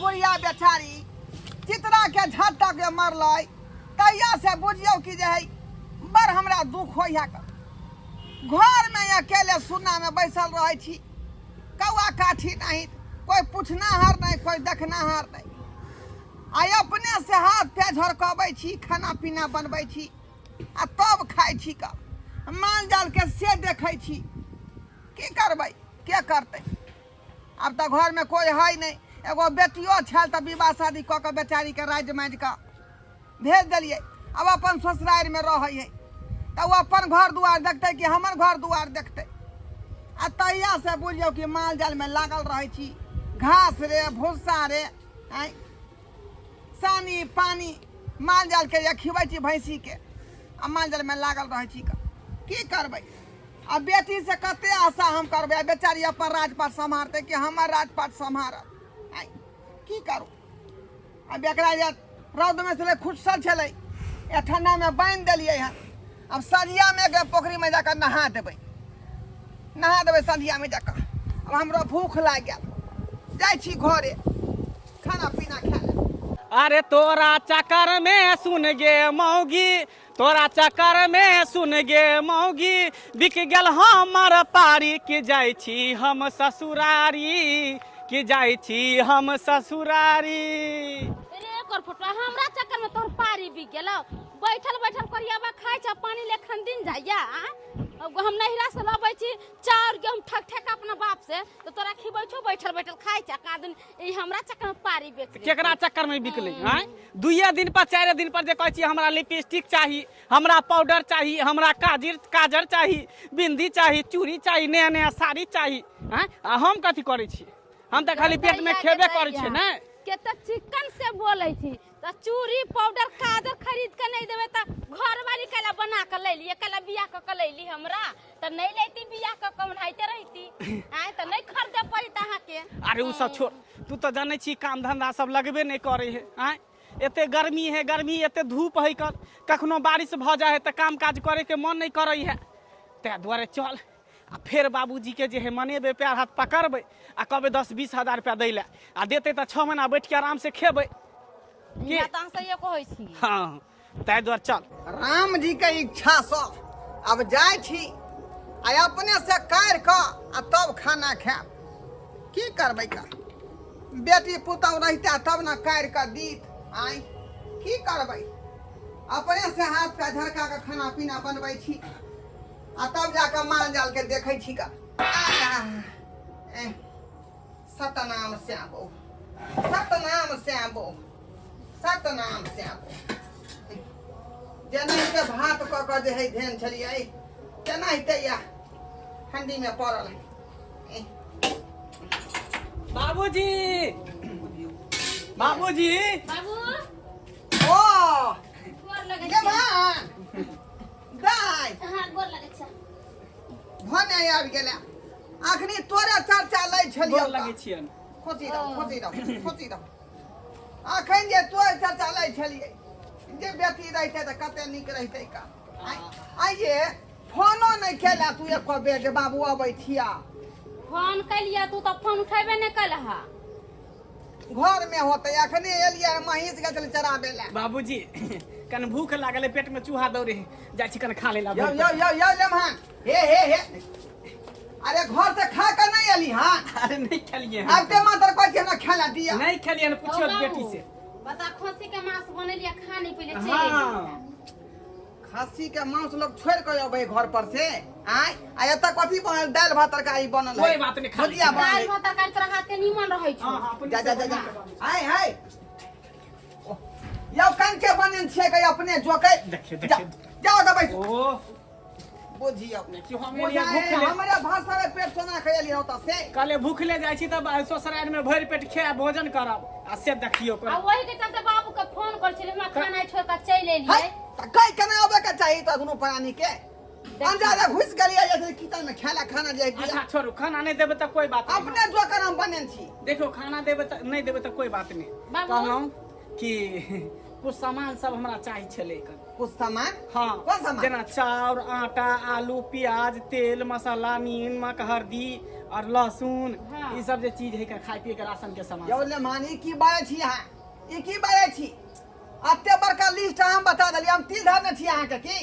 बुढ़िया बेचारी चित्रा के झटक जे मरलै तहिया से बुझियौ कि जे है बड़ हमरा दुख होइया घर में अकेले सुन्ना में बैसल रहै छी कौआ काठी नहीं कोई पूछनाहार नहीं कोई देखनाहार नहीं आ अपने से हाथ पैर झरकबै छी खाना पीना बनबै छी आ तब खाइ छी कऽ माल जाल के से देखै छी की करबै के करतै आब तऽ घरमे कोइ है नहि एगो बेटियो छल तऽ विवाह शादी कऽ कऽ बेचारीके राजि माजि कऽ भेज देलियै आब अपन ससुरारिमे रहै है तऽ ओ अपन घर दुआर देखतै कि हमर घर दुआर देखतै आ तहियासँ बुझियौ कि माल जालमे लागल रहै छी घास रे भुस्सा रे आँय सानी पानी माल जालके जे खिबै छी भैँसीके आ माल जालमे लागल रहै छी की करबै आ बेटीसँ कते आशा हम करबै आ बेचारी अपन राजपाट सम्हारतै कि हमर राजपाट सम्हारत आँय की करू आब एकरा जे रौदमे छलै खुटसल छलै ए ठण्डामे बान्हि देलियै हन आब सझियामे एकरा पोखरिमे जाकऽ नहा देबै नहा देबै सझियामे जाकऽ आब हमरो भूख लागि गेल जाइ छी घरे खाना पीना खा लेब। अरे तोरा चक्कर में सुन गे मौगी तोरा चक्कर में सुन गे मौगी बिक गेल हमर पारी कि जाइ छी हम ससुरारी कि जाइ छी हम ससुरारी। रे कर फुटवा हमरा चक्कर में तोहर पारी बिक गेलौ। बैठल बैठल करियाबा खाइ छ पानी लेखन दिन जाइया आ? अब हम नहिरा से लबै छी चाउर गेहूं ठक ठक अपना बाप से तो तोरा खिबै छौ बैठल बैठल खाइ छ कादन ई हमरा चक्कर में पारी बेच लेलकै। केकरा चक्कर में बिकलै आँय दुइये दिन पर चारि दिन पर जे कहै छी हमरा लिपस्टिक चाही हमरा पाउडर चाही हमरा काजर काजर चाही बिंदी चाही चूड़ी चाही नया नया साड़ी चाही आँय आ हम कथी करै छी हम तऽ खाली पेट में खेबे करै छियै ने। केते चिकन से बोलै छी तऽ चूड़ी पाउडर काजर खरीद के नहीं देबै तऽ घरवाली कैला बना के ले लिए कैला बियाह कऽ के ले ली हमरा तऽ नहीं लेती बियाह कऽ के ओनाहिते रहती आँय तऽ नहीं खरीदे पड़त अहाँके। अरे उ सब छोड़ तू तऽ जानै छी काम धंधा सब लगबे नहीं करे है आँय एते गर्मी है गर्मी एते धूप है कर कखनो बारिश भऽ जाइ है तऽ काम काज करे के मन नहीं करे है ताहि दुआरे चल आ फेर बाबूजीके जे है मनेबै पैर हाथ पकड़बै आ कहबै 10-20 हजार रुपया दै लए आ देतै तऽ 6 महीना बैठ के आराम से खेबै। की बात अहाँ सहिए कहै छी। हाँ ताहि दुआरे चल। राम जी के इच्छा से अब जाइ छी आ अपने से काटि कऽ आ तब खाना खायब। की करबै का बेटी पुतहु रहिता तब ने काटि कऽ दीत। आँय की करबै अपने से हाथ पैर झरका कऽ खाना पीना बनबै छी आ तब जाकऽ माल जाल के देखै छी का। सतनाम श्यामो सतनाम श्यामो सतनाम श्यामो। जेनाहिते भात कऽ कऽ जे है धेन छलियै तेनाहिते या ठंडी में पड़ल है। बाबूजी बाबूजी बाबू ओ गोर लगै गे छी। भान दाइ हाँ गोर लगै छै। भने आबि गेलै अखनी तोरे चर्चा लै छलियौ। गोर लगै छियनि। खुशी रह खुशी रह खुशी रह। अखन जे तोरे चर्चा लै छलियै जे बेटी रहितै तऽ कते नीक रहितै का। आइये फोनो नहि केला तू एको बेर जे बाबू अबै छिया। फोन केलियै तू तऽ फोन उठेबे नहि केलह। घर में होते अखने एलियै महींस गेल छलै चराबे लए। बाबूजी कन भूख लागल है पेट में चूहा दौड़े है जाइ छी कन खा लेला। यौ यौ यौ यौ लेमहान हे हे हे अरे घर से खा के नहीं एली हां। अरे नहीं खेलिए अब ते मात्र कहै छी हमरा खाना दिया। नहीं खेलिए न पूछियो बेटी से। बता खसी के मांस बनेलिए खा नहीं पहिले चलि हाँ। एलियै। खस्सी के मांस लोग छोड़ के अबै घर पर से आय आ एतऽ कथी बनल दालि भात तरकारी बनल है। कोई बात नहीं, खा भुजिया ली। बनल दालि है। भात तरकारी तोरा हाथ के नीमन रहै छौ। हाँ, हाँ, अपने जा, जा, से जा, जा। बना के बनबै। आय हाय यौ कन के बनल छियै के अपने जोकै। देखियौ, देखियौ। जाओ तऽ बैसू। ओ। बुझियौ। देखियौ, हम बुझाइ एलियै भूखले। हमरे भाषा में पेट सोना खैलियै ओतऽ से। कहलियै भूखले जाइ छी तऽ ससुरारि में भरि पेट खायब भोजन करब आ से देखियौ आ ओही के चलते बाबू के फोन कर छलै हमरा खाना छोड़ के चलि एलियै। है, तऽ कहि केना अबै के चाही तऽ दुनू प्राणी के। अंदाजे घुसि गेलियै जे किचन में खाय ला खाना जे दिया। अच्छा छोड़ू खाना नहीं देबै तऽ कोई बात नहीं। अपने जोकर हम बनेल छी। देखियौ खाना देबै तऽ नहीं देबै तऽ कोई बात नहीं। बाबू। कहलहुँ कि कुछ सामान सब हमरा चाही छलै कन। कुछ सामान? हाँ। कोन सामान? जेना चाउर, आटा, आलू, प्याज, तेल, मसाला, नीमक, हल्दी और लहसुन। हाँ। ई सब जे चीज है के खाय पिए के राशन के सामान यौ सब। लेमान, ई की बाजै छी अहाँ? ई की बाजै छी? एते बड़का लिस्ट अहाँ बता देलियै, हम तिल धरने छी अहाँके? की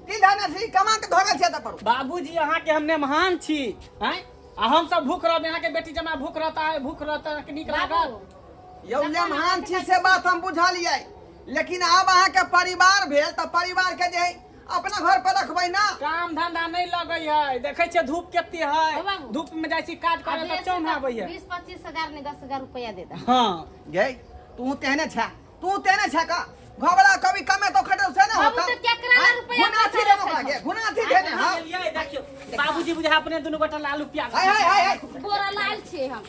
तिल धरने छी? कमा के धरल छियै तऽ पर बाबूजी, अहाँके हम नेमहान छी हैं, आ हम सब भूख रहब, अहाँके बेटी जमा भूख रहता है, भूख रहता है, नीक लागत? यौ लेमहान छी से बात हम बुझलियै, लेकिन आब अहाँके परिवार भेल तऽ परिवार के जे है अपना घर पर रखबै ना। काम धंधा नहीं लगे है, देखे छियै धूप कते है। ओ बाबू। धूप में जाइ छी काज करे तऽ चौन आबै है। 20-25 हजार नहीं, 10 हजार रुपया दे दे। हाँ। गे, तू तेहने छा, तू तेहने छा का घबरा कभी कमे तो खटे से ना बाबू, होता। तो केकरा ला रुपया घुना थी पैसा देने रखै ओकरा छौ? गे, घुना थी देने। हाँ। लियै, देखियौ बाबूजी, बुझा अपने दुनू गोटा लालू प्याज। हाय हाय हाय हाय। बोरा लाल छियै हम।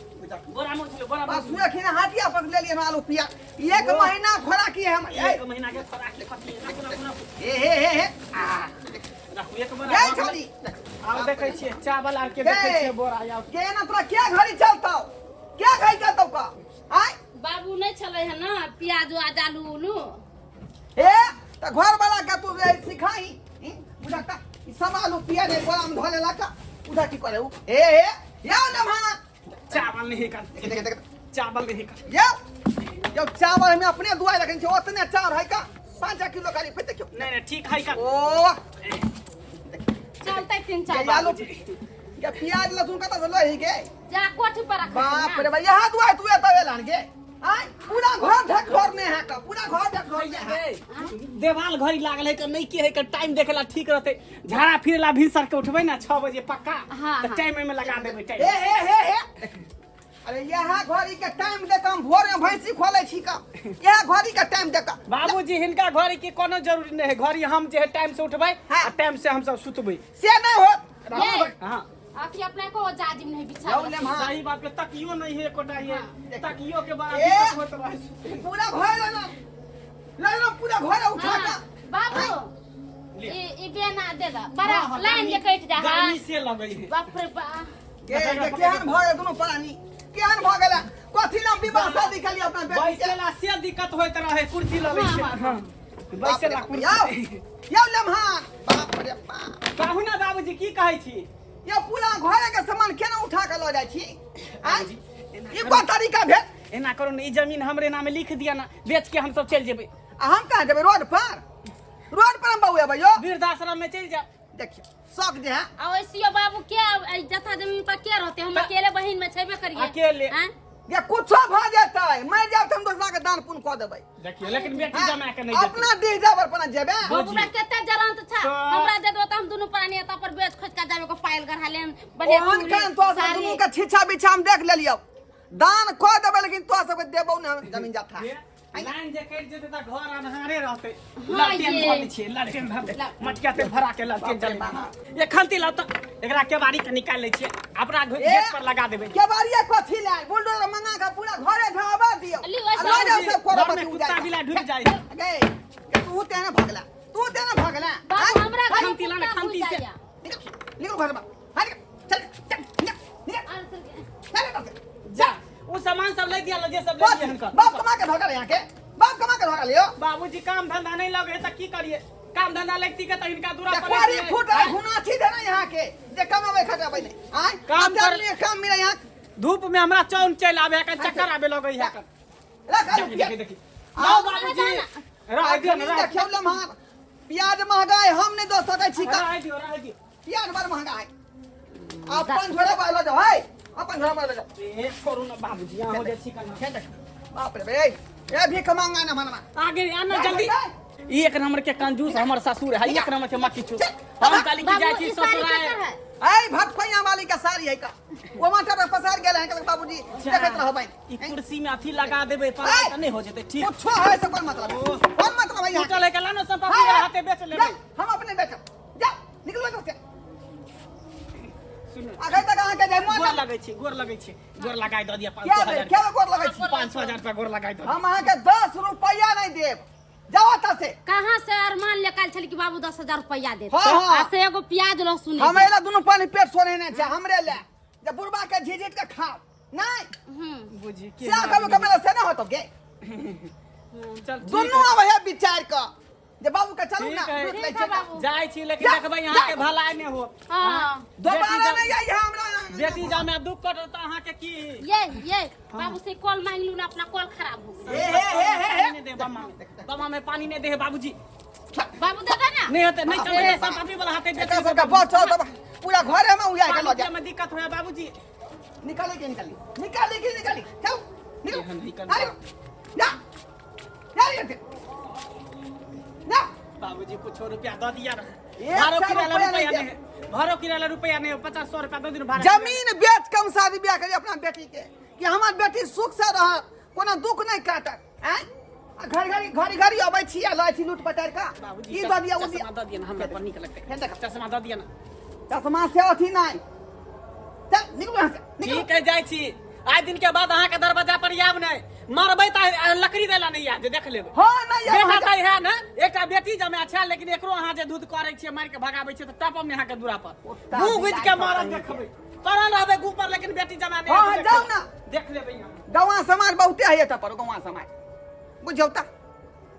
बोरा में उठलो, बोरा में। बस सुनखिन हाथिया पकड़ लेलियै हम आलू प्याज, एक महीना खोराकी है हम। एक महीना के खोराकी कथी? राखू, राखू, राखू। हे हे हे हे आ। राखू एक बोरा। गई छौड़ी। आब देखै छियै चावल आर के, देखै छियै बोरा आब। के ना तोरा क्या घड़ी चलतौ, क्या घड़ी चलतौ का आय? बाबू, नहीं छलै है ना प्याज उआज, आलू उलू। ए त घर वाला के तू जे सिखाई उधर का ई सब आलू प्याज एक बोरा में धो लेला का उधर की करे उ? ए ए या ना भाना। चावल नहीं कर। देख देख देख। चावल नहीं कर। यो यो, चावल हमें अपने दुआई रखने छे, ओतने चाउर है का 5 किलो खाली। फिर देखियो। नहीं नहीं, ठीक है का। ओ। चलते तीन चार। ये आलू ये प्याज लहसुन कतऽ से लही के? जा कोठी पर रख। बाप रे भाई, यहाँ दुआई तू एतऽ एलान के आय पूरा घर ढक घर में है का, पूरा घर ढक घर में है। देवाल घड़ी लागल है के नहीं की है के, टाइम देखेला ठीक रहते। झाड़ा फिरेला भिनसर के उठबै ना 6 बजे पक्का। हाँ, तऽ हाँ। टाइम में लगा देबै हे टाइम। हे हे हे, अरे यहाँ घड़ी के टाइम देख हम भोर में भैंसी खोले छी का, यहाँ घड़ी के टाइम देख। बाबूजी, हिनका घड़ी के कोनो जरूरी नहीं है। घड़ी हम जे है टाइम से उठबै हाँ। आ टाइम से हम सब सुतबै। से नहीं होत। ये। हाँ। अथी अपने को जाजिम नहीं बिछा। यौ लेम्हा। सही बात के तकियो नहीं है एकोटा, ये तकियो के बाद ए। दिक्कत होत रहे। पूरा घर लेना लेना, पूरा घर उठा हाँ, का। बाबू, ले। ई ई बेना दे दा बड़ा। हाँ, हाँ, लाइन जे कटि जा। गर्मी से लगै है। बाप रे बा। के के केहन भऽ गेल दुनू प्राणी, केहन भऽ गेल? कथी लए विवाह शादी केलियै अपना बेटी के? बैसेला से दिक्कत होइत रहे, कुर्सी लगै छै। हाँ, हाँ, बैसेला बाप रे बाप, कुर्सी। यौ यौ लेम्हा, बाप रे बाप। कहू ना बाबूजी, की कहै छी? ये पूरा घर के सामान केना उठा के लऽ जाइ छी आँय? ई कोन तरीका भेल? एना करू ने, ई जमीन हमरे नामे लिख दिया ना, बेच के हम सब चलि जेबै। आ हम कहाँ जेबै? रोड पर, रोड पर हम बौएबै यौ? वृद्धाश्रम में चलि जायब। देखियौ शौक जे है। आ वैसियो बाबू, के एहि जथा जमीन पर के रहते? हम अकेले बहिन में छेबे करिए। अकेले। आँय? जे कुछो भऽ जेतै, मरि जायब तऽ हम दोसरा के दान पुण्य कऽ देबै। देखियौ, लेकिन बेटी हाँ, जमा के नहीं जेतै। अपना डीह जाबर अपना जेबै। बाबू, हमरा कते जरंत छा। तऽ- हमरा दे दो तऽ हम दुनू प्राणी एतऽ पर बेच खोज के जाबे को पायल गढ़ा लेम बढ़िया। ओहन चूड़ी, केहन तोरा सब साड़ी। दुनू के छिछा बिछा हम देख लेलियौ, दान कऽ देबै लेकिन तोरा सबके देबौ ने हम जमीन जथा। ये, लाइन जे कटि जेतै तऽ घर अन्हारे रहतै। हाँ, लालटेन ये। धऽ दै छियै, लालटेन धऽ दे, मटिया तेल भरा के लालटेन जलेबै। एखन तिल तऽ एकरा केबाड़ी के निकालि लै छियै, अपना ए, गेट पर लगा देबै। केबाड़िया कथी लाय, बुलडोजर मंगा के पूरा घरे ढहबा दियौ। ली, वैसे आ लऽ जाउ सब घर करोड़पति में कुत्ता उजाड़ि बिलाइ ढुकि जाइ। गे गे, तू तेने भगला, तू तेने भगला। बाबू, हमरा घर में खंती लाने, कुत्ता खंती घुस से। जाइया। निकल निकल घर से बाहर, निकल, चल चल, निकल निकल। आर चल। चल निकल से। जा, ओ सामान सब ले दिया, जे सब ले दिया हिनकर। बाप कमा के भगल यहाँ के, बाप कमा के भगल यो। बाबूजी, काम धंधा नहीं लगे है तऽ की करिए? काम धंधा लगती के तऽ हिनका दूरा पर कोरी फूट घुना छी देना यहाँ के जे कमाबै खटाबै नहीं आय। काम काम कर- कर काम मिले यहाँ। धूप में हमरा चौन चलि आबे है, चक्कर आबे लगे है। रख आलू देखी प्याज। देखी देखी, लाओ बाबूजी, रह दियो ना, अखनी रह देखियौ लम्हार, प्याज महंगा है, हम नहीं दऽ सकै छी का। रह दियो, रह दियो। प्याज बड़ महंगा है। अपन झोरा पर लऽ जाओ है, अपन झोरा पर लऽ जाओ। ए छोड़ू ना बाबूजी, यहाँ हो जाइ छी कना। हे देख, बाप रे बे, ए भीख मांगा ना मनवा। आगे आना जल्दी। ई एक नंबर के कंजूस हमर ससुर है, एक नंबर के मक्खी चूस। हम काली की जाइ बाबू, छी ई साड़ी ससुराल। केकर है? ऐ भटखैया वाली के साड़ी है का, वो माथा पर पसार गेल है। कहलक बाबूजी देखैत रहबै। ई कुर्सी में अथी लगा देबै पलाई तऽ नहीं हो जेतै ठीक? कुछो है से कोन मतलब है? कोन मतलब है यहाँ टूटल है के लानो सब हाय, हाय। हाथे बेच लेबै। जा, हम अपने बेचब, जा निकलो एतऽ से। सुनू। अखन तक अहाँके जे गोर मोन लगै छी, गोर लगै छी, गोर लगाइ दऽ दिअ। पाँच क्या सौ दे हजार। क्या गोर लगै छी? 500,000 रुपया गोर लगाइ दऽ दिअ। हम अहाँके 10 रुपैआ नहीं देब, जाओ एतऽ से। कहाँ से अरमान लेकाल छल कि बाबू 10,000 रुपया देत। हाँ, हाँ। आ से एगो प्याज लहसुन हम एला दुनू पानी पेट सोने नहि छै हमरे ले जे बुढ़बा के झिझिट के खाओ नहीं। हम्म। बुझी के से कभी कभी से ना होतो गे। चल ठीक दुनू है। आबै है विचार कऽ जे बाबू के चलू ना ठीक है। लूट लै ठीक है छियै। बाबू। जाइ छी लेकिन जा, देखबै जा। अहाँके भलाई नहि हो हाँ दोबारा नहीं आई है हमरा बेटी जामे दुख कटत तऽ अहाँके की ये ये बाबू से कॉल मांग लू ना, अपना कॉल खराब हो गया। हे हे हे हे हे पानी नहीं दे बामा में, बामा में पानी नहीं दे बाबूजी। बाबू दे दे ना। नहीं होते, नहीं चलबै तऽ सब पापी वाला हाथे बेच एकरा सबके बस चल तब पूरा घरे में उड़ा के लऽ जा। में दिक्कत होया बाबूजी। निकाले के निकाली, निकाले के निकाली, चल निकल। एहन नहीं करना। अरे जा जा रे, जा। बाबूजी कुछ रुपया दऽ दिया ना। एक भाड़ो सौ किराया रुपया रुपया नहीं। नहीं, भाड़ो किराया रुपया नहीं, 50-100 रुपया दऽ दियौ भाड़ा। जमीन बेच कम शादी ब्याह करी अपना बेटी के कि हमर बेटी सुख से रहत, कोनो दुख नहीं काटत। आँय, आ घड़ी घड़ी घड़ी घड़ी अबै छी आ लै छी लूट पटार कऽ। बाबूजी ई दऽ दिअ, ओ चश्मा दिअ। दऽ दिअ ना, हमरा बड़ नीक लगतै। फेर देख। चश्मा दऽ दिअ ना। चश्मा से अथी नहीं, चल निकलू यहाँ से, निकलू। ठीक है, जाइ छी। आइ दिन के बाद अहाँके दरवाजा पर आयब नहि, मारबै तऽ लकड़ी दैला नहि आयब जे देख लेबै। हाँ, नहीं आयब। बेटा अहाँके। तऽ है ने, एकटा बेटी जमे छै, लेकिन एकरो अहाँ जे दूध करै छियै, मारि के भगाबै छियै तऽ टपम नहि अहाँके दूरा पर। कुत्ता मुँह घुचि के बिलाइ मारब। सब देखबै पड़ल रहबै गुह पर, लेकिन बेटी जमा नहि हाँ, आयब, देख जाउ लेबै। ना। देख लेबै अहाँ। गौआ समाज बहुते है एतऽ पर, गौआ समाज बुझियौ तऽ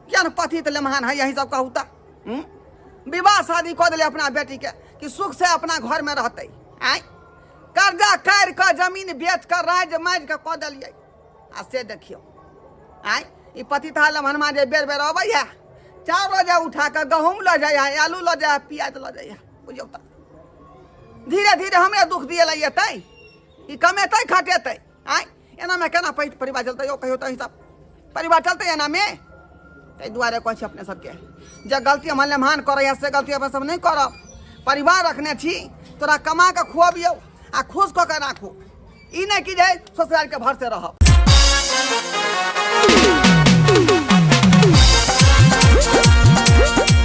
किया ने पति तऽ लेमहान है, यही सब कहू तऽ। हूँ? विवाह शादी कऽ देलै अपना बेटीके कि सुख से अपना घरमे रहतै। आँय, कर्जा काटि कऽ जमीन बेच कऽ राजि माजि कऽ कऽ देलियै आ से देखियौ आँय, ई पतिता लमहनमा जे बेर बेर अबैया, चाउर लऽ जाय उठा कऽ, गहूँम लऽ जाइए, आलू लऽ जाय, प्याज लऽ जाइए। बुझियौ तऽ धीरे धीरे हमरे दुख दिए लए एतै, ई कमेतै खटेतै। आँय, एनामे केना परिवार चलतै यौ? कहियो तऽ सब परिवार चलतै एनामे? ताहि दुआरे कहै छी अपने सबके, जे गलती हमर लेमहान करैए से गलती अपने सब नहि करब। परिवार रखने छी, तोरा कमा कऽ खुअबियौ आ खुश कऽ कऽ राखू, ई नहि कि जे ससुरालके भरसे रहब।